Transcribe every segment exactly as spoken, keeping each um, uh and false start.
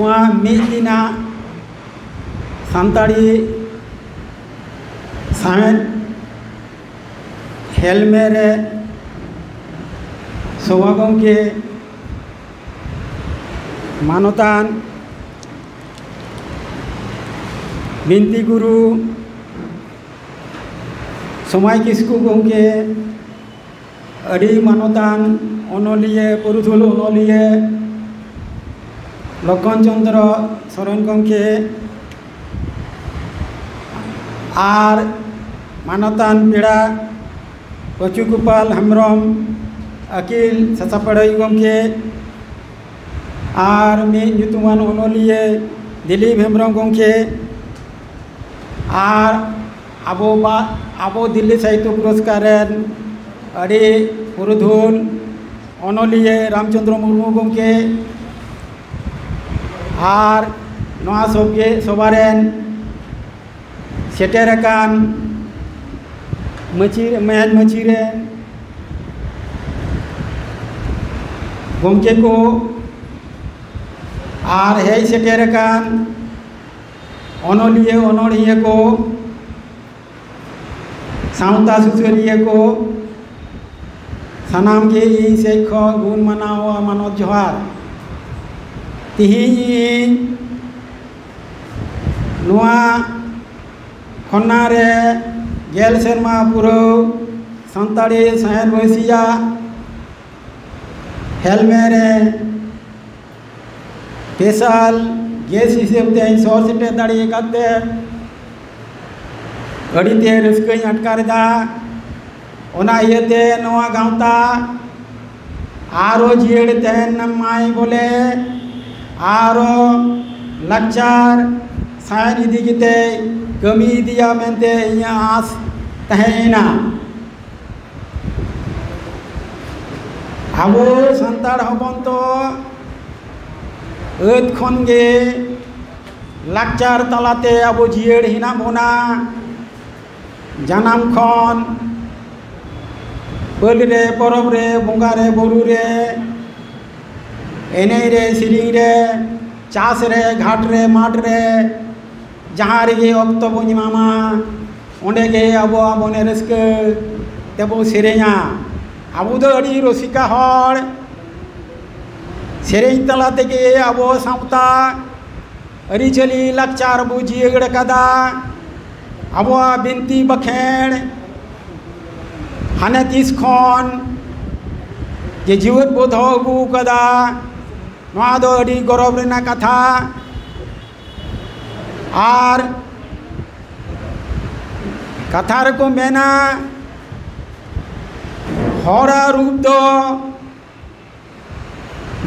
ᱱᱚᱣᱟ ᱢᱤᱫ ᱫᱤᱱᱟᱜ ᱥᱟᱱᱛᱟᱲᱤ ᱥᱟᱶᱦᱮᱫ ᱦᱮᱞᱢᱮ ᱨᱮ ᱥᱚᱵᱷᱟ ᱜᱚᱢᱠᱮ, ᱢᱟᱱᱚᱛᱟᱱ ᱵᱤᱱᱛᱤ ᱜᱩᱨᱩ ᱥᱚᱢᱟᱭ ᱠᱤᱥᱠᱩ ᱜᱚᱢᱠᱮ, ᱟᱹᱰᱤ ᱢᱟᱱᱚᱛᱟᱱ ᱚᱱᱚᱞᱤᱭᱟᱹ, ᱯᱩᱨᱩᱫᱷᱩᱞ ᱚᱱᱚᱞᱤᱭᱟᱹ ᱞᱚᱠᱠᱷᱚᱱ ᱪᱚᱸᱫᱽᱨᱚ ᱥᱚᱨᱮᱱ ᱜᱚᱢᱠᱮ ᱟᱨ ᱢᱟᱱᱚᱛᱟᱱ ᱯᱮᱲᱟ ᱯᱚᱪᱩ ᱜᱳᱯᱟᱞ ᱦᱮᱢᱵᱨᱚᱢ, ᱟᱹᱠᱤᱞ ᱥᱟᱥᱟᱯᱟᱲᱟᱹᱭ ᱜᱚᱢᱠᱮ, ᱟᱨ ᱢᱤᱫ ᱧᱩᱛᱩᱢᱟᱱ ᱚᱱᱚᱞᱤᱭᱟᱹ ᱫᱤᱞᱤᱯ ᱦᱮᱢᱵᱨᱚᱢ ᱜᱚᱢᱠᱮ, ᱟᱨ ᱟᱵᱚ ᱵᱟ-, ᱟᱵᱚ ᱫᱤᱞᱞᱤ ᱥᱟᱦᱤᱛᱛᱚ ᱯᱩᱨᱚᱥᱠᱟᱨ ᱨᱮᱱ ᱟᱹᱰᱤ ᱯᱩᱨᱩᱫᱷᱩᱞ ᱚᱱᱚᱞᱤᱭᱟᱹ ᱨᱟᱢᱪᱚᱸᱫᱽᱨᱚ ᱢᱩᱨᱢᱩ ᱜᱚᱢᱠᱮ, ᱟᱨ ᱱᱚᱣᱟ ᱥᱚᱵᱷᱮ-, ᱥᱚᱵᱷᱟ ᱨᱮᱱ ᱥᱮᱴᱮᱨ ᱟᱠᱟᱱ ᱢᱟᱹᱪᱷᱤ, ᱢᱟᱹᱭᱟᱱ ᱢᱟᱹᱪᱷᱤ ᱨᱮᱱ ᱜᱚᱢᱠᱮ ᱠᱚ, ᱟᱨ ᱦᱮᱡ ᱥᱮᱴᱮᱨ ᱟᱠᱟᱱ ᱚᱱᱚᱞᱤᱭᱟᱹ ᱚᱱᱚᱲᱦᱤᱭᱟᱹ ᱠᱚ, ᱥᱟᱶᱛᱟ ᱥᱩᱥᱟᱹᱨᱤᱭᱟᱹ ᱠᱚ, ᱥᱟᱱᱟᱢ ᱜᱮ ᱤᱧ ᱥᱮᱫ ᱠᱷᱚᱱ ᱜᱩᱱ ᱢᱟᱱᱟᱣ ᱟᱨ ᱢᱟᱱᱚᱛ ᱡᱚᱦᱟᱨ᱾ ᱛᱤᱦᱤᱧ ᱤᱧ ᱱᱚᱣᱟ ᱠᱷᱚᱱᱟ ᱨᱮ ᱜᱮᱞ ᱥᱮᱨᱢᱟ ᱯᱩᱨᱟᱹᱣ ᱥᱟᱱᱛᱟᱲᱤ ᱥᱟᱶᱦᱮᱫ ᱵᱟᱹᱭᱥᱤᱭᱟᱜ ᱦᱮᱞᱢᱮ ᱨᱮ ᱥᱯᱮᱥᱟᱞ ᱜᱮᱥᱴ ᱦᱤᱥᱟᱹᱵ ᱛᱮ ᱤᱧ ᱥᱚᱦᱚᱨ ᱥᱮᱴᱮᱨ ᱫᱟᱲᱮ ᱟᱠᱟᱫ ᱛᱮ ᱟᱹᱰᱤ ᱛᱮ ᱨᱟᱹᱥᱠᱟᱹᱧ ᱟᱴᱠᱟᱨ ᱮᱫᱟ᱾ ᱚᱱᱟ ᱤᱭᱟᱹᱛᱮ ᱱᱚᱣᱟ ᱜᱟᱶᱛᱟ ᱟᱨᱚ ᱡᱤᱭᱟᱹᱲ ᱛᱟᱦᱮᱱ ᱢᱟᱭ ᱵᱚᱞᱮ, ᱟᱨᱚ ᱞᱟᱠᱪᱟᱨ ᱥᱟᱶᱦᱮᱫ ᱤᱫᱤ ᱠᱟᱛᱮ ᱠᱟᱹᱢᱤ ᱤᱫᱤᱭᱟ ᱢᱮᱱᱛᱮ ᱤᱧᱟᱹᱜ ᱟᱸᱥ ᱛᱟᱦᱮᱸᱭᱮᱱᱟ᱾ ᱟᱵᱚ ᱥᱟᱱᱛᱟᱲ ᱦᱚᱯᱚᱱ ᱛᱚ ᱟᱹᱛ ᱠᱷᱚᱱ ᱜᱮ ᱞᱟᱠᱪᱟᱨ ᱛᱟᱞᱟᱛᱮ ᱟᱵᱚ ᱡᱤᱭᱟᱹᱲ ᱦᱮᱱᱟᱜ ᱵᱚᱱᱟ᱾ ᱡᱟᱱᱟᱢ ᱠᱷᱚᱱ ᱯᱟᱹᱞ ᱨᱮ, ᱯᱚᱨᱚᱵᱽ ᱨᱮ, ᱵᱚᱸᱜᱟ ᱨᱮ, ᱵᱩᱨᱩ ᱨᱮ, ᱮᱱᱮᱡ ᱨᱮ, ᱥᱮᱨᱮᱧ ᱨᱮ, ᱪᱟᱥ ᱨᱮ, ᱜᱷᱟᱴ ᱨᱮ, ᱢᱟᱴ ᱨᱮ, ᱡᱟᱦᱟᱸ ᱨᱮᱜᱮ ᱚᱠᱛᱚ ᱵᱚᱱ ᱧᱟᱢᱟ, ᱚᱸᱰᱮ ᱜᱮ ᱟᱵᱚᱣᱟᱜ ᱢᱚᱱᱮ ᱨᱟᱹᱥᱠᱟᱹ ᱛᱮᱵᱚ ᱥᱮᱨᱮᱧᱟ᱾ ᱟᱵᱚ ᱫᱚ ᱟᱹᱰᱤ ᱨᱩᱥᱤᱠᱟ ᱦᱚᱲ, ᱥᱮᱨᱮᱧ ᱛᱟᱞᱟ ᱛᱮᱜᱮ ᱟᱵᱚ ᱥᱟᱶᱛᱟ ᱟᱹᱨᱤᱪᱟᱹᱞᱤ ᱞᱟᱠᱪᱟᱨ ᱵᱚ ᱡᱤᱭᱟᱹᱲ ᱟᱠᱟᱫᱟ᱾ ᱟᱵᱚᱣᱟᱜ ᱵᱤᱱᱛᱤ ᱵᱟᱠᱷᱮᱬ ᱦᱟᱱᱮ ᱛᱤᱥ ᱠᱷᱚᱱ ᱡᱮ ᱡᱤᱣᱮᱫ ᱵᱚ ᱫᱚᱦᱚ ᱟᱹᱜᱩ ᱟᱠᱟᱫᱟ, ᱱᱚᱣᱟ ᱫᱚ ᱟᱹᱰᱤ ᱜᱚᱨᱚᱵᱽ ᱨᱮᱱᱟᱜ ᱠᱟᱛᱷᱟ᱾ ᱟᱨ ᱠᱟᱛᱷᱟ ᱨᱮᱠᱚ ᱢᱮᱱᱟ, ᱦᱚᱲᱟᱜ ᱨᱩᱯ ᱫᱚ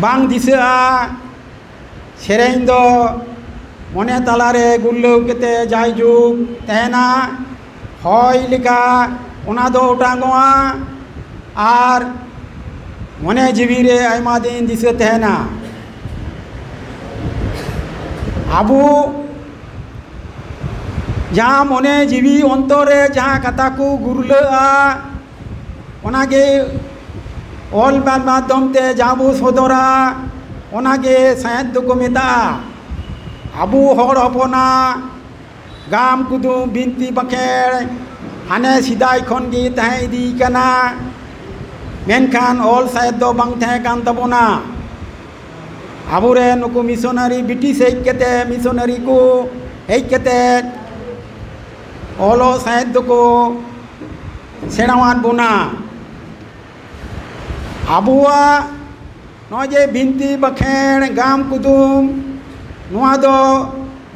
ᱵᱟᱝ ᱫᱤᱥᱟᱹᱜᱼᱟ, ᱥᱮᱨᱮᱧ ᱫᱚ ᱢᱚᱱᱮ ᱛᱟᱞᱟᱨᱮ ᱜᱩᱨᱞᱟᱹᱣ ᱠᱟᱛᱮ ᱡᱟᱭᱡᱩᱜᱽ ᱛᱟᱦᱮᱱᱟ᱾ ᱦᱚᱭ ᱞᱮᱠᱟ ᱚᱱᱟ ᱫᱚ ᱚᱴᱟᱝᱚᱜᱼᱟ ᱟᱨ ᱢᱚᱱᱮ ᱡᱤᱣᱤ ᱨᱮ ᱟᱭᱢᱟ ᱫᱤᱱ ᱫᱤᱥᱟᱹ ᱛᱟᱦᱮᱱᱟ᱾ ᱟᱵᱚ ᱡᱟᱦᱟᱸ ᱢᱚᱱᱮ ᱡᱤᱣᱤ ᱚᱱᱛᱚᱨ ᱨᱮ ᱡᱟᱦᱟᱸ ᱠᱟᱛᱷᱟ ᱠᱚ ᱜᱩᱨᱞᱟᱹᱜᱼᱟ, ᱚᱱᱟᱜᱮ ᱚᱞ ᱢᱟ-, ᱢᱟᱫᱽᱫᱷᱚᱢ ᱛᱮ ᱡᱟᱦᱟᱸ ᱵᱚ ᱥᱚᱫᱚᱨᱟ, ᱚᱱᱟᱜᱮ ᱥᱟᱶᱦᱮᱫ ᱫᱚᱠᱚ ᱢᱮᱛᱟᱜᱼᱟ᱾ ᱟᱵᱚ ᱦᱚᱲ ᱦᱚᱯᱚᱱᱟᱜ ᱜᱟᱢ, ᱠᱩᱫᱩᱢ, ᱵᱤᱱᱛᱤ, ᱵᱟᱠᱷᱮᱬ ᱦᱟᱱᱮ ᱥᱮᱫᱟᱭ ᱠᱷᱚᱱ ᱜᱮ ᱛᱟᱦᱮᱸ ᱤᱫᱤ ᱠᱟᱱᱟ, ᱢᱮᱱᱠᱷᱟᱱ ᱚᱞ ᱥᱟᱶᱦᱮᱫ ᱫᱚ ᱵᱟᱝ ᱛᱟᱦᱮᱸ ᱠᱟᱱ ᱛᱟᱵᱚᱱᱟ᱾ ᱟᱵᱚᱨᱮᱱ ᱱᱩᱠᱩ ᱢᱤᱥᱚᱱᱟᱨᱤ, ᱵᱨᱤᱴᱤᱥ ᱦᱮᱡ ᱠᱟᱛᱮ, ᱢᱤᱥᱚᱱᱟᱨᱤ ᱠᱚ ᱦᱮᱡ ᱠᱟᱛᱮ ᱚᱞᱚᱜ ᱥᱟᱶᱦᱮᱫ ᱫᱚᱠᱚ ᱥᱮᱬᱟᱣᱟᱫ ᱵᱚᱱᱟ᱾ ᱟᱵᱚᱣᱟᱜ ᱱᱚᱜᱼᱚᱭ ᱡᱮ ᱵᱤᱱᱛᱤ ᱵᱟᱠᱷᱮᱬ, ᱜᱟᱢ ᱠᱩᱫᱩᱢ, ᱱᱚᱣᱟ ᱫᱚ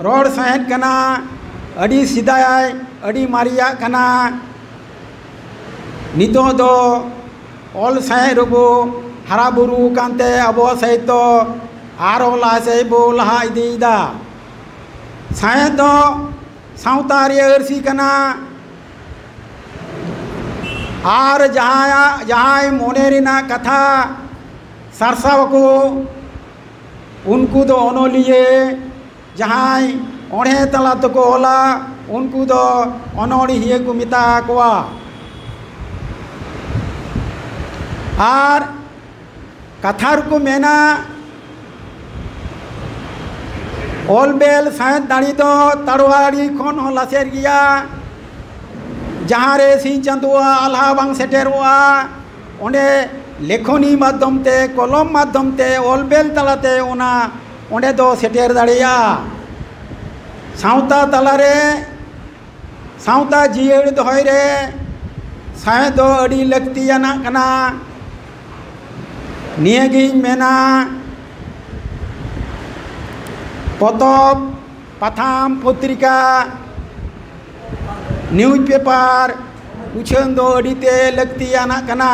ᱨᱚᱲ ᱥᱟᱶᱦᱮᱫ ᱠᱟᱱᱟ, ᱟᱹᱰᱤ ᱥᱮᱫᱟᱭ, ᱟᱹᱰᱤ ᱢᱟᱨᱮᱭᱟᱜ ᱠᱟᱱᱟ᱾ ᱱᱤᱛᱚᱜ ᱫᱚ ᱚᱞ ᱥᱟᱶᱦᱮᱫ ᱨᱮᱵᱚ ᱦᱟᱨᱟ ᱵᱩᱨᱩ ᱟᱠᱟᱱᱛᱮ ᱟᱵᱚᱣᱟᱜ ᱥᱟᱦᱤᱛᱛᱚ ᱟᱨᱚ ᱞᱟᱦᱟ ᱥᱮᱫ ᱵᱚ ᱞᱟᱦᱟ ᱤᱫᱤᱭᱮᱫᱟ᱾ ᱥᱟᱶᱦᱮᱫ ᱫᱚ ᱥᱟᱶᱛᱟ ᱨᱮᱭᱟᱜ ᱟᱹᱨᱥᱤ ᱠᱟᱱᱟ᱾ ᱟᱨ ᱡᱟᱦᱟᱸᱭᱟᱜ, ᱡᱟᱦᱟᱸᱭ ᱢᱚᱱᱮ ᱨᱮᱱᱟᱜ ᱠᱟᱛᱷᱟ ᱥᱟᱨᱥᱟᱣ ᱟᱠᱚ, ᱩᱱᱠᱩ ᱫᱚ ᱚᱱᱚᱞᱤᱭᱟᱹ᱾ ᱡᱟᱦᱟᱸᱭ ᱚᱬᱦᱮ ᱛᱟᱞᱟ ᱛᱮᱠᱚ ᱚᱞᱟ, ᱩᱱᱠᱩ ᱫᱚ ᱚᱱᱚᱬᱦᱤᱭᱟᱹ ᱠᱚ ᱢᱮᱛᱟ ᱠᱚᱣᱟ᱾ ᱟᱨ ᱠᱟᱛᱷᱟ ᱨᱮᱠᱚ ᱢᱮᱱᱟ, ᱚᱞ ᱵᱮᱞ ᱥᱟᱶᱦᱮᱫ ᱫᱟᱲᱮ ᱫᱚ ᱛᱟᱲᱣᱟᱲᱤ ᱠᱷᱚᱱ ᱦᱚᱸ ᱞᱟᱥᱮᱨ ᱜᱮᱭᱟ᱾ ᱡᱟᱦᱟᱸ ᱨᱮ ᱥᱤᱧ ᱪᱟᱸᱫᱳᱣᱟᱜ ᱟᱞᱦᱟ ᱵᱟᱝ ᱥᱮᱴᱮᱨᱚᱜᱼᱟ, ᱚᱸᱰᱮ ᱞᱮᱠᱷᱚᱱᱤ ᱢᱟᱫᱽᱫᱷᱚᱢ ᱛᱮ, ᱠᱚᱞᱚᱢ ᱢᱟᱫᱽᱫᱷᱚᱢ ᱛᱮ, ᱚᱞ ᱵᱮᱞ ᱛᱟᱞᱟᱛᱮ ᱚᱱᱟ ᱚᱸᱰᱮ ᱫᱚ ᱥᱮᱴᱮᱨ ᱫᱟᱲᱮᱭᱟᱜᱼᱟ᱾ ᱥᱟᱶᱛᱟ ᱛᱟᱞᱟᱨᱮ ᱥᱟᱶᱛᱟ ᱡᱤᱭᱟᱹᱲ ᱫᱚᱦᱚᱭ ᱨᱮ ᱥᱟᱶᱦᱮᱫ ᱫᱚ ᱟᱹᱰᱤ ᱞᱟᱹᱠᱛᱤᱭᱟᱱᱟᱜ ᱠᱟᱱᱟ᱾ ᱱᱤᱭᱟᱹᱜᱤᱧ ᱢᱮᱱᱟ, ᱯᱚᱛᱚᱵ, ᱯᱟᱛᱷᱟᱢ, ᱯᱚᱛᱨᱤᱠᱟ, ᱱᱤᱭᱩᱡᱽ ᱯᱮᱯᱟᱨ ᱩᱪᱷᱟᱹᱱ ᱫᱚ ᱟᱹᱰᱤ ᱛᱮ ᱞᱟᱹᱠᱛᱤᱭᱟᱱᱟᱜ ᱠᱟᱱᱟ᱾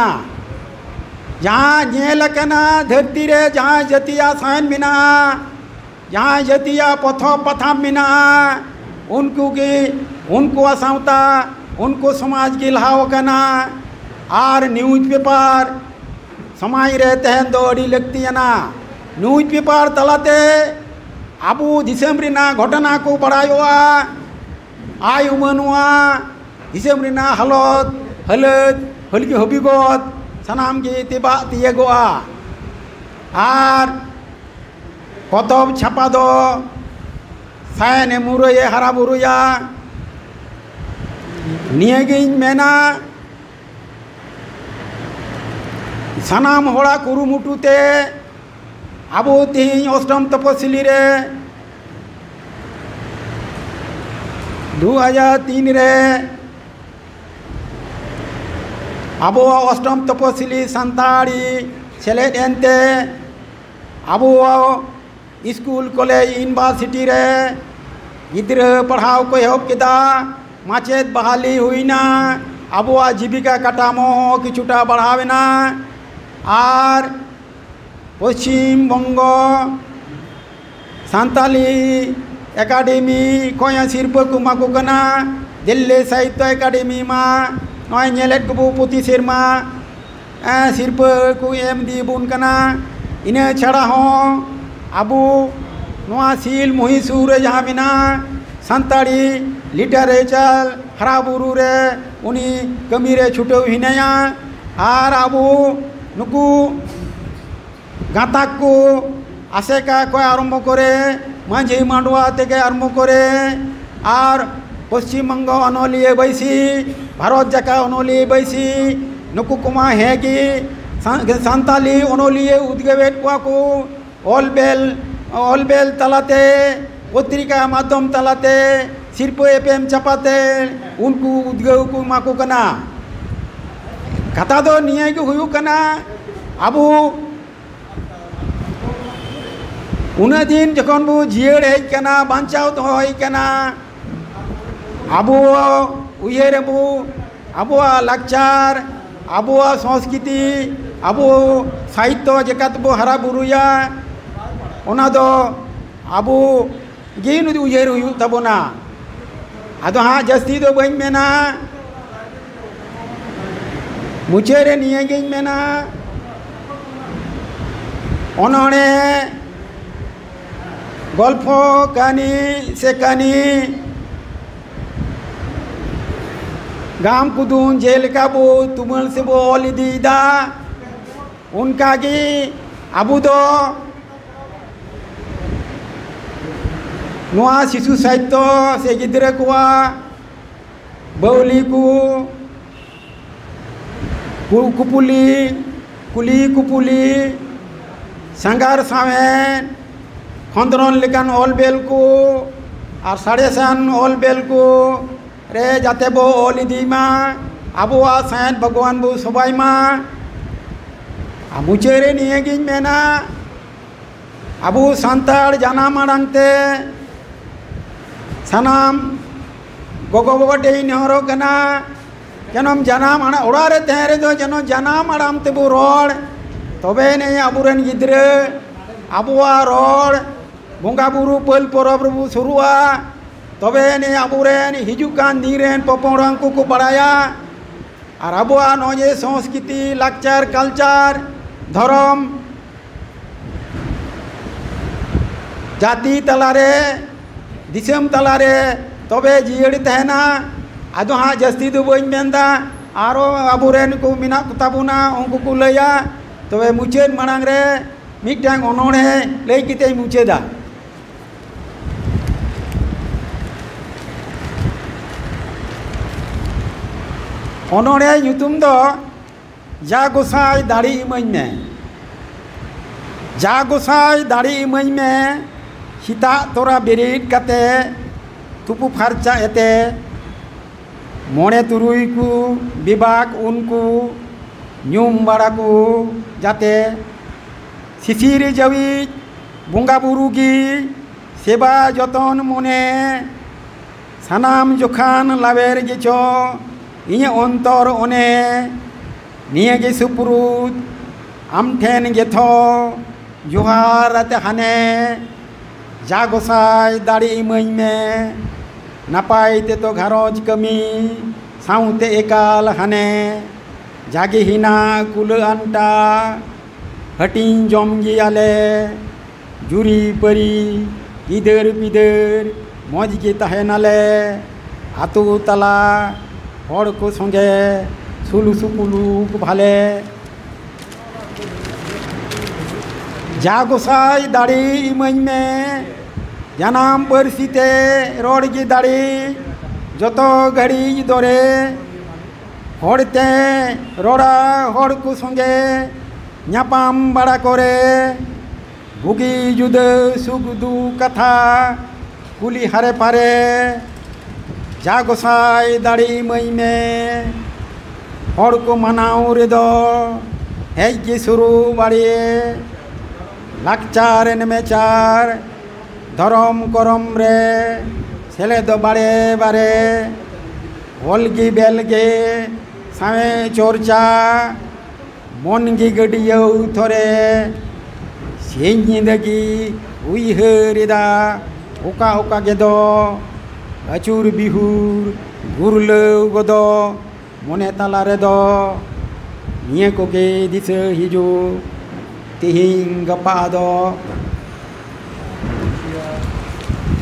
ᱡᱟᱦᱟᱸ ᱧᱮᱞ ᱟᱠᱟᱱᱟ, ᱫᱷᱟᱹᱨᱛᱤ ᱨᱮ ᱡᱟᱦᱟᱸ ᱡᱟᱹᱛᱤᱭᱟᱜ ᱥᱟᱶᱦᱮᱫ ᱢᱮᱱᱟᱜᱼᱟ, ᱡᱟᱦᱟᱸ ᱡᱟᱹᱛᱤᱭᱟᱜ ᱯᱚᱛᱚᱵ ᱯᱟᱛᱷᱟᱢ ᱢᱮᱱᱟᱜᱼᱟ, ᱩᱱᱠᱩ ᱜᱮ, ᱩᱱᱠᱩᱣᱟᱜ ᱥᱟᱶᱛᱟ, ᱩᱱᱠᱩ ᱥᱚᱢᱟᱡᱽ ᱜᱮ ᱞᱟᱦᱟ ᱟᱠᱟᱱᱟ᱾ ᱟᱨ ᱱᱤᱭᱩᱡᱽ ᱯᱮᱯᱟᱨ ᱥᱚᱢᱟᱡᱽ ᱨᱮ ᱛᱟᱦᱮᱱ ᱫᱚ ᱟᱹᱰᱤ ᱞᱟᱹᱠᱛᱤᱭᱟᱱᱟ᱾ ᱱᱤᱭᱩᱡᱽ ᱯᱮᱯᱟᱨ ᱛᱟᱞᱟᱛᱮ ᱟᱵᱚ ᱫᱤᱥᱚᱢ ᱨᱮᱱᱟᱜ ᱜᱷᱚᱴᱚᱱᱟ ᱠᱚ ᱵᱟᱲᱟᱭᱚᱜᱼᱟ, ᱟᱭ ᱩᱢᱟᱹᱱᱚᱜᱼᱟ, ᱫᱤᱥᱚᱢ ᱨᱮᱱᱟᱜ ᱦᱟᱞᱚᱛ, ᱦᱟᱞᱚᱛ, ᱦᱟᱹᱞᱜᱤ ᱦᱟᱹᱵᱤᱜᱚᱛ ᱥᱟᱱᱟᱢ ᱜᱮ ᱛᱮᱵᱟᱜ ᱛᱤᱭᱟᱹᱜᱚᱜᱼᱟ᱾ ᱟᱨ ᱯᱚᱛᱚᱵ ᱪᱷᱟᱯᱟ ᱫᱚ ᱥᱟᱭᱮᱱ ᱮ ᱢᱩᱨᱟᱹᱭᱮ ᱦᱟᱨᱟ ᱵᱩᱨᱩᱭᱟ᱾ ᱱᱤᱭᱟᱹᱜᱤᱧ ᱢᱮᱱᱟ, ᱥᱟᱱᱟᱢ ᱦᱚᱲᱟᱜ ᱠᱩᱨᱩᱢᱩᱴᱩ ᱛᱮ ᱟᱵᱚ ᱛᱮᱦᱮᱧ ᱚᱥᱴᱚᱢ ᱛᱚᱯᱚᱥᱤᱞᱤ ᱨᱮ ᱫᱩ ᱦᱟᱡᱟᱨ ᱛᱤᱱ ᱨᱮ ᱟᱵᱚᱣᱟᱜ ᱚᱥᱴᱚᱢ ᱛᱚᱯᱚᱥᱤᱞᱤ ᱥᱟᱱᱛᱟᱲᱤ ᱥᱮᱞᱮᱫ ᱮᱱᱛᱮ ᱟᱵᱚᱣᱟᱜ ᱥᱠᱩᱞ, ᱠᱚᱞᱮᱡᱽ, ᱤᱭᱩᱱᱤᱵᱷᱟᱨᱥᱤᱴᱤ ᱨᱮ ᱜᱤᱫᱽᱨᱟᱹ ᱯᱟᱲᱦᱟᱣ ᱠᱚ ᱮᱦᱚᱵ ᱠᱮᱫᱟ, ᱢᱟᱪᱮᱫ ᱵᱟᱦᱟᱞᱤ ᱦᱩᱭᱱᱟ, ᱟᱵᱚᱣᱟᱜ ᱡᱤᱵᱤᱠᱟ ᱠᱟᱴᱟᱢᱚ ᱦᱚᱸ ᱠᱤᱪᱷᱩᱴᱟ ᱵᱟᱲᱦᱟᱣ ᱮᱱᱟ᱾ ᱟᱨ ᱯᱚᱪᱷᱤᱢ ᱵᱚᱝᱜᱚ ᱥᱟᱱᱛᱟᱞᱤ ᱮᱠᱟᱰᱮᱢᱤ ᱠᱷᱚᱱ ᱥᱤᱨᱯᱟᱹ ᱠᱚ ᱮᱢᱟ ᱠᱚ ᱠᱟᱱᱟ, ᱫᱤᱞᱞᱤ ᱥᱟᱦᱤᱛᱛᱚ ᱮᱠᱟᱰᱮᱢᱤ ᱢᱟ ᱱᱚᱜᱼᱚᱭ ᱧᱮᱞᱮᱫ ᱠᱚᱵᱚ ᱯᱨᱚᱛᱤ ᱥᱮᱨᱢᱟ ᱮᱸ, ᱥᱤᱨᱯᱟᱹ ᱠᱚ ᱮᱢ ᱤᱫᱤᱭᱟᱵᱚᱱ ᱠᱟᱱᱟ᱾ ᱤᱱᱟᱹ ᱪᱷᱟᱲᱟ ᱦᱚᱸ ᱟᱵᱚ ᱱᱚᱣᱟ ᱥᱤᱞ ᱢᱚᱦᱤᱥᱩᱨ ᱨᱮ ᱡᱟᱦᱟᱸ ᱢᱮᱱᱟᱜᱼᱟ, ᱥᱟᱱᱛᱟᱲᱤ ᱞᱤᱴᱟᱨᱮᱪᱟᱨ ᱦᱟᱨᱟ ᱵᱩᱨᱩ ᱨᱮ ᱩᱱᱤ ᱠᱟᱹᱢᱤ ᱨᱮ ᱪᱷᱩᱴᱟᱹᱣ ᱦᱮᱱᱟᱭᱟ᱾ ᱟᱨ ᱟᱵᱚ ᱱᱩᱠᱩ ᱜᱟᱛᱟᱠ ᱠᱚ ᱟᱥᱮᱠᱟ ᱠᱷᱚᱱ ᱟᱨᱟᱢᱵᱷᱚ ᱠᱚᱨᱮ, ᱢᱟᱹᱡᱷᱤ ᱢᱟᱰᱣᱟ ᱛᱷᱮᱠᱮ ᱟᱨᱟᱢᱵᱷᱚ ᱠᱚᱨᱮ, ᱟᱨ ᱯᱚᱥᱪᱤᱢ ᱵᱚᱝᱜᱚ ᱚᱱᱚᱞᱤᱭᱟᱹ ᱵᱟᱹᱭᱥᱤ, ᱵᱷᱟᱨᱚᱛ ᱡᱟᱠᱟᱛ ᱚᱱᱚᱞᱤᱭᱟᱹ ᱵᱟᱹᱭᱥᱤ, ᱱᱩᱠᱩ ᱠᱚᱢᱟ ᱦᱮᱸ ᱜᱮ᱾ ᱥᱟᱱ-, ᱥᱟᱱᱛᱟᱞᱤ ᱚᱱᱚᱞᱤᱭᱟᱹ ᱩᱫᱽᱜᱟᱹᱣᱮᱫ ᱠᱚᱣᱟ ᱠᱚ, ᱚᱞ ᱵᱮᱞ, ᱚᱞ ᱵᱮᱞ ᱛᱟᱞᱟᱛᱮ, ᱯᱚᱛᱨᱤᱠᱟ ᱢᱟᱫᱽᱫᱷᱚᱢ ᱛᱟᱞᱟᱛᱮ, ᱥᱤᱨᱯᱟᱹ ᱮᱯᱮᱢ ᱪᱟᱯᱟᱛᱮ ᱩᱱᱠᱩ ᱩᱫᱽᱜᱟᱹᱣ ᱠᱚ ᱮᱢᱟ ᱠᱚ ᱠᱟᱱᱟ᱾ ᱠᱟᱛᱷᱟ ᱫᱚ ᱱᱤᱭᱟᱹ ᱜᱮ ᱦᱩᱭᱩᱜ ᱠᱟᱱᱟ, ᱟᱵᱚ ᱩᱱᱟᱹᱜ ᱫᱤᱱ ᱡᱚᱠᱷᱚᱱ ᱵᱚ ᱡᱤᱭᱟᱹᱲ ᱦᱮᱡ ᱠᱟᱱᱟ, ᱵᱟᱧᱪᱟᱣ ᱫᱚᱦᱚ ᱦᱮᱡ ᱠᱟᱱᱟ, ᱟᱵᱚ ᱩᱭᱦᱟᱹᱨ ᱟᱵᱚ, ᱟᱵᱚᱣᱟᱜ ᱞᱟᱠᱪᱟᱨ, ᱟᱵᱚᱣᱟᱜ ᱥᱚᱝᱥᱠᱨᱤᱛᱤ, ᱟᱵᱚ ᱥᱟᱦᱤᱛᱛᱚ ᱪᱮᱠᱟᱛᱮᱵᱚ ᱦᱟᱨᱟ ᱵᱩᱨᱩᱭᱟ, ᱚᱱᱟ ᱫᱚ ᱟᱵᱚ ᱜᱮ ᱩᱭᱦᱟᱹᱨ ᱦᱩᱭᱩᱜ ᱛᱟᱵᱚᱱᱟ᱾ ᱟᱫᱚ ᱦᱟᱸᱜ ᱡᱟᱹᱥᱛᱤ ᱫᱚ ᱵᱟᱹᱧ ᱢᱮᱱᱟ, ᱢᱩᱪᱟᱹᱫ ᱨᱮ ᱱᱤᱭᱟᱹᱜᱤᱧ ᱢᱮᱱᱟ, ᱚᱱᱚᱬᱦᱮ, ᱜᱚᱞᱯᱷᱚ, ᱠᱟᱹᱦᱱᱤ ᱥᱮ ᱠᱟᱹᱦᱱᱤ, ᱜᱟᱢ ᱠᱩᱫᱩᱢ ᱡᱮᱞᱮᱠᱟ ᱵᱚ ᱛᱩᱢᱟᱹᱞ ᱥᱮᱵᱚ ᱚᱞ ᱤᱫᱤᱭᱮᱫᱟ, ᱚᱱᱠᱟᱜᱮ ᱟᱵᱚ ᱫᱚ ᱱᱚᱣᱟ ᱥᱤᱥᱩ ᱥᱟᱦᱤᱛᱛᱚ ᱥᱮ ᱜᱤᱫᱽᱨᱟᱹ ᱠᱚᱣᱟᱜ ᱵᱟᱹᱣᱞᱤ ᱠᱚ, ᱠᱩ-, ᱠᱩᱯᱩᱞᱤ, ᱠᱩᱞᱤ ᱠᱩᱯᱩᱞᱤ, ᱥᱟᱸᱜᱷᱟᱨ ᱥᱟᱶᱦᱮᱫ, ᱠᱷᱚᱸᱫᱽᱨᱚᱱ ᱞᱮᱠᱟᱱ ᱚᱞ ᱵᱮᱞ ᱠᱚ ᱟᱨ ᱥᱟᱬᱮᱥᱟᱱ ᱚᱞ ᱵᱮᱞ ᱠᱚ ᱨᱮ ᱡᱟᱛᱮ ᱵᱚ ᱚᱞ ᱤᱫᱤᱭ ᱢᱟ, ᱟᱵᱚᱣᱟᱜ ᱥᱟᱶᱦᱮᱫ ᱵᱟᱜᱽᱣᱟᱱ ᱵᱚ ᱥᱚᱵᱟᱭ ᱢᱟ᱾ ᱟᱨ ᱢᱩᱪᱟᱹᱫ ᱨᱮ ᱱᱤᱭᱟᱹᱜᱤᱧ ᱢᱮᱱᱟ, ᱟᱵᱚ ᱥᱟᱱᱛᱟᱲ ᱡᱟᱱᱟᱢ ᱟᱲᱟᱝ ᱛᱮ ᱥᱟᱱᱟᱢ ᱜᱚᱜᱚ ᱵᱟᱵᱟ ᱴᱷᱮᱱ ᱤᱧ ᱱᱮᱦᱚᱨᱚᱜ ᱠᱟᱱᱟ, ᱡᱮᱱᱚᱢ ᱡᱟᱱᱟᱢ ᱟᱲᱟᱝ, ᱚᱲᱟᱜ ᱨᱮ ᱛᱟᱦᱮᱸ ᱨᱮᱫᱚ ᱡᱮᱱᱚ ᱡᱟᱱᱟᱢ ᱟᱲᱟᱝ ᱛᱮᱵᱚ ᱨᱚᱲ, ᱛᱚᱵᱮ ᱮᱱᱮᱡ ᱟᱵᱚᱨᱮᱱ ᱜᱤᱫᱽᱨᱟᱹ ᱟᱵᱚᱣᱟᱜ ᱨᱚᱲ, ᱵᱚᱸᱜᱟ ᱵᱩᱨᱩ ᱯᱟᱹᱞ ᱯᱚᱨᱚᱵᱽ ᱨᱮᱵᱚ ᱥᱩᱨᱩᱜᱼᱟ, ᱛᱚᱵᱮ ᱮᱱᱮᱡ ᱟᱵᱚᱨᱮᱱ ᱦᱤᱡᱩᱜ ᱠᱟᱱ ᱫᱤᱱ ᱨᱮᱱ ᱯᱚᱯᱚᱝᱲᱟ ᱩᱱᱠᱩ ᱠᱚ ᱵᱟᱲᱟᱭᱟ᱾ ᱟᱨ ᱟᱵᱚᱣᱟᱜ ᱱᱚᱜᱼᱚᱭ ᱡᱮ ᱥᱚᱝᱥᱠᱨᱤᱛᱤ, ᱞᱟᱠᱪᱟᱨ, ᱠᱟᱞᱪᱟᱨ, ᱫᱷᱚᱨᱚᱢ, ᱡᱟᱹᱛᱤ ᱛᱟᱞᱟᱨᱮ, ᱫᱤᱥᱚᱢ ᱛᱟᱞᱟᱨᱮ ᱛᱚᱵᱮ ᱡᱤᱭᱟᱹᱲ ᱛᱟᱦᱮᱱᱟ᱾ ᱟᱫᱚ ᱦᱟᱸᱜ ᱡᱟᱹᱥᱛᱤ ᱫᱚ ᱵᱟᱹᱧ ᱢᱮᱱᱫᱟ, ᱟᱨᱚ ᱟᱵᱚᱨᱮᱱ ᱠᱚ ᱢᱮᱱᱟᱜ ᱠᱚᱛᱟ ᱵᱚᱱᱟ, ᱩᱱᱠᱩ ᱠᱚ ᱞᱟᱹᱭᱟ᱾ ᱛᱚᱵᱮ ᱢᱩᱪᱟᱹᱫ ᱢᱟᱲᱟᱝ ᱨᱮ ᱢᱤᱫᱴᱟᱝ ᱚᱱᱚᱬᱦᱮ ᱞᱟᱹᱭ ᱠᱟᱛᱮᱧ ᱢᱩᱪᱟᱹᱫᱟ᱾ ᱚᱱᱚᱬᱦᱮ ᱧᱩᱛᱩᱢ ᱫᱚ ᱡᱟ ᱜᱚᱸᱥᱟᱭ ᱫᱟᱲᱮ ᱤᱢᱟᱹᱧ ᱢᱮ᱾ ᱡᱟ ᱜᱚᱸᱥᱟᱭ ᱫᱟᱲᱮ ᱤᱢᱟᱹᱧ ᱢᱮ, ᱥᱮᱛᱟᱜ ᱛᱚᱨᱟ ᱵᱮᱨᱮᱫ ᱠᱟᱛᱮ ᱛᱩᱯᱩ ᱯᱷᱟᱨᱪᱟ ᱮᱛᱮ, ᱢᱚᱬᱮ ᱛᱩᱨᱩᱭ ᱠᱚ ᱵᱮᱵᱟᱠ ᱩᱱᱠᱩ ᱧᱩᱢ ᱵᱟᱲᱟ ᱠᱚ ᱡᱟᱛᱮ, ᱥᱤᱥᱤᱨ ᱡᱟᱹᱣᱤᱡ ᱵᱚᱸᱜᱟ ᱵᱩᱨᱩ ᱜᱮ ᱥᱮᱵᱟ ᱡᱚᱛᱚᱱ ᱢᱚᱱᱮ, ᱥᱟᱱᱟᱢ ᱡᱚᱠᱷᱟᱱ ᱞᱟᱣᱮᱨ ᱜᱮᱪᱚ ᱤᱧᱟᱹᱜ ᱚᱱᱛᱚᱨ ᱚᱱᱮ᱾ ᱱᱤᱭᱟᱹ ᱜᱮ ᱥᱩᱯᱨᱩᱫ ᱟᱢ ᱴᱷᱮᱱ ᱜᱮᱛᱷᱚ ᱡᱚᱦᱟᱨ ᱟᱛᱮ ᱦᱟᱱᱮ, ᱡᱟ ᱜᱚᱸᱥᱟᱭ ᱫᱟᱲᱮ ᱤᱢᱟᱹᱧ ᱢᱮ, ᱱᱟᱯᱟᱭ ᱛᱮᱛᱚ ᱜᱷᱟᱨᱚᱸᱡᱽ ᱠᱟᱹᱢᱤ ᱥᱟᱶᱛᱮ ᱮᱠᱟᱞ ᱦᱟᱱᱮ, ᱡᱟᱜᱮ ᱦᱮᱱᱟᱜ ᱠᱩᱞᱟᱹ ᱟᱱᱴᱟ ᱦᱟᱹᱴᱤᱧ ᱡᱚᱢ ᱜᱮᱭᱟᱞᱮ᱾ ᱡᱩᱨᱤ ᱯᱟᱹᱨᱤ ᱜᱤᱫᱟᱹᱨ ᱯᱤᱫᱟᱹᱨ ᱢᱚᱡᱽ ᱜᱮ ᱛᱟᱦᱮᱱᱟᱞᱮ᱾ ᱟᱛᱳ ᱛᱟᱞᱟ ᱦᱚᱲ ᱠᱚ ᱥᱚᱸᱜᱮ ᱥᱩᱞᱩ ᱥᱩᱯᱩᱞᱩ ᱠᱚ ᱵᱷᱟᱞᱮ᱾ ᱡᱟ ᱜᱚᱸᱥᱟᱭ ᱫᱟᱲᱮ ᱤᱢᱟᱹᱧ ᱢᱮ, ᱡᱟᱱᱟᱢ ᱯᱟᱹᱨᱥᱤ ᱛᱮ ᱨᱚᱲ ᱜᱮ ᱫᱟᱲᱮ᱾ ᱡᱚᱛᱚ ᱜᱷᱟᱹᱲᱤᱡ ᱫᱚᱨᱮ ᱦᱚᱲᱛᱮ ᱨᱚᱲᱟ ᱦᱚᱲ ᱠᱚ ᱥᱚᱸᱜᱮ ᱧᱟᱯᱟᱢ ᱵᱟᱲᱟ ᱠᱚᱨᱮ᱾ ᱵᱩᱜᱤ ᱡᱩᱫᱟᱹ ᱥᱩᱠ ᱫᱩᱠ ᱠᱟᱛᱷᱟ ᱠᱩᱞᱤ ᱦᱟᱨᱮ ᱯᱟᱨᱮ᱾ ᱡᱟ ᱜᱚᱸᱥᱟᱭ ᱫᱟᱲᱮ ᱤᱢᱟᱹᱧ ᱢᱮ, ᱦᱚᱲ ᱠᱚ ᱢᱟᱱᱟᱣ ᱨᱮᱫᱚ ᱦᱮᱡ ᱜᱮ ᱥᱩᱨᱩ ᱵᱟᱲᱮ᱾ ᱞᱟᱠᱪᱟᱨ ᱮᱱᱮᱢᱮᱪᱟᱨ ᱫᱷᱚᱨᱚᱢ ᱠᱚᱨᱚᱢ ᱨᱮ ᱥᱮᱞᱮᱫᱚᱜ ᱵᱟᱲᱮ ᱵᱟᱨᱮ᱾ ᱚᱞ ᱜᱮ ᱵᱮᱞ ᱜᱮ ᱥᱟᱶᱮ ᱪᱚᱨᱪᱟ, ᱢᱚᱱ ᱜᱮ ᱜᱟᱹᱰᱭᱟᱹᱣ ᱛᱷᱚᱨᱮ᱾ ᱥᱤᱧ ᱧᱤᱫᱟᱹ ᱜᱮ ᱩᱭᱦᱟᱹᱨ ᱮᱫᱟ ᱚᱠᱟ ᱚᱠᱟ ᱜᱮᱫᱚ ᱟᱹᱪᱩᱨ ᱵᱤᱦᱩᱨ ᱜᱩᱨᱞᱟᱹᱣ ᱜᱚᱫᱚ᱾ ᱢᱚᱱᱮ ᱛᱟᱞᱟ ᱨᱮᱫᱚ ᱱᱤᱭᱟᱹ ᱠᱚᱜᱮ ᱫᱤᱥᱟᱹ ᱦᱤᱡᱩᱜ ᱛᱤᱦᱤᱧ ᱜᱟᱯᱟ ᱫᱚ᱾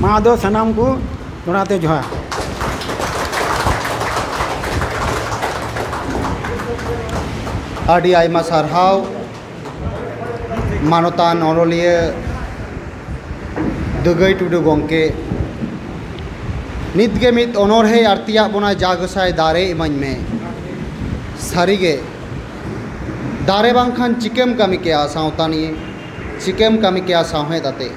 ᱢᱟ ᱟᱫᱚ ᱥᱟᱱᱟᱢ ᱠᱚ ᱫᱚᱦᱲᱟ ᱛᱮ ᱡᱚᱦᱟᱨ᱾ ᱟᱹᱰᱤ ᱟᱭᱢᱟ ᱥᱟᱨᱦᱟᱣ᱾ ᱢᱟᱱᱚᱛᱟᱱ ᱚᱱᱚᱞᱤᱭᱟᱹ ᱫᱩᱜᱟᱹᱭ ᱴᱩᱰᱩ ᱜᱚᱢᱠᱮ, ᱱᱤᱛᱜᱮ ᱢᱤᱫ ᱚᱱᱚᱬᱦᱮ ᱟᱨᱛᱤᱭᱟᱜ ᱵᱚᱱᱟ, ᱡᱟ ᱜᱚᱸᱥᱟᱭ ᱫᱟᱨᱮ ᱤᱢᱟᱹᱧ ᱢᱮ᱾ ᱥᱟᱹᱨᱤᱜᱮ, ᱫᱟᱨᱮ ᱵᱟᱝᱠᱷᱟᱱ ᱪᱤᱠᱟᱹᱢ ᱠᱟᱹᱢᱤ ᱠᱮᱭᱟ ᱥᱟᱶᱛᱟ ᱱᱤᱭᱮ, ᱪᱤᱠᱟᱹᱢ ᱠᱟᱹᱢᱤ ᱠᱮᱭᱟ ᱥᱟᱶᱦᱮᱫ ᱟᱛᱮ?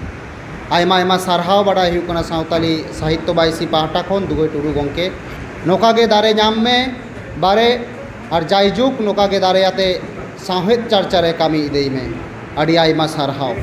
ᱟᱭᱢᱟ ᱟᱭᱢᱟ ᱥᱟᱨᱦᱟᱣ ᱵᱟᱰᱟᱭ ᱦᱩᱭᱩᱜ ᱠᱟᱱᱟ ᱥᱟᱶᱛᱟᱞᱤ ᱥᱟᱦᱤᱛᱛᱚ ᱵᱟᱭᱥᱤ ᱯᱟᱦᱴᱟ ᱠᱷᱚᱱ ᱫᱩᱜᱟᱹᱭ ᱴᱩᱰᱩ ᱜᱚᱢᱠᱮ᱾ ᱱᱚᱝᱠᱟ ᱜᱮ ᱫᱟᱨᱮ ᱧᱟᱢ ᱢᱮ ᱵᱟᱨᱮ, ᱟᱨ ᱡᱟᱭᱡᱩᱜᱽ ᱱᱚᱝᱠᱟ ᱜᱮ ᱫᱟᱨᱮ ᱟᱛᱮ ᱥᱟᱶᱦᱮᱫ ᱪᱟᱨᱪᱟ ᱨᱮ ᱠᱟᱹᱢᱤ ᱤᱫᱤᱭ ᱢᱮ᱾ ᱟᱹᱰᱤ ᱟᱭᱢᱟ ᱥᱟᱨᱦᱟᱣ᱾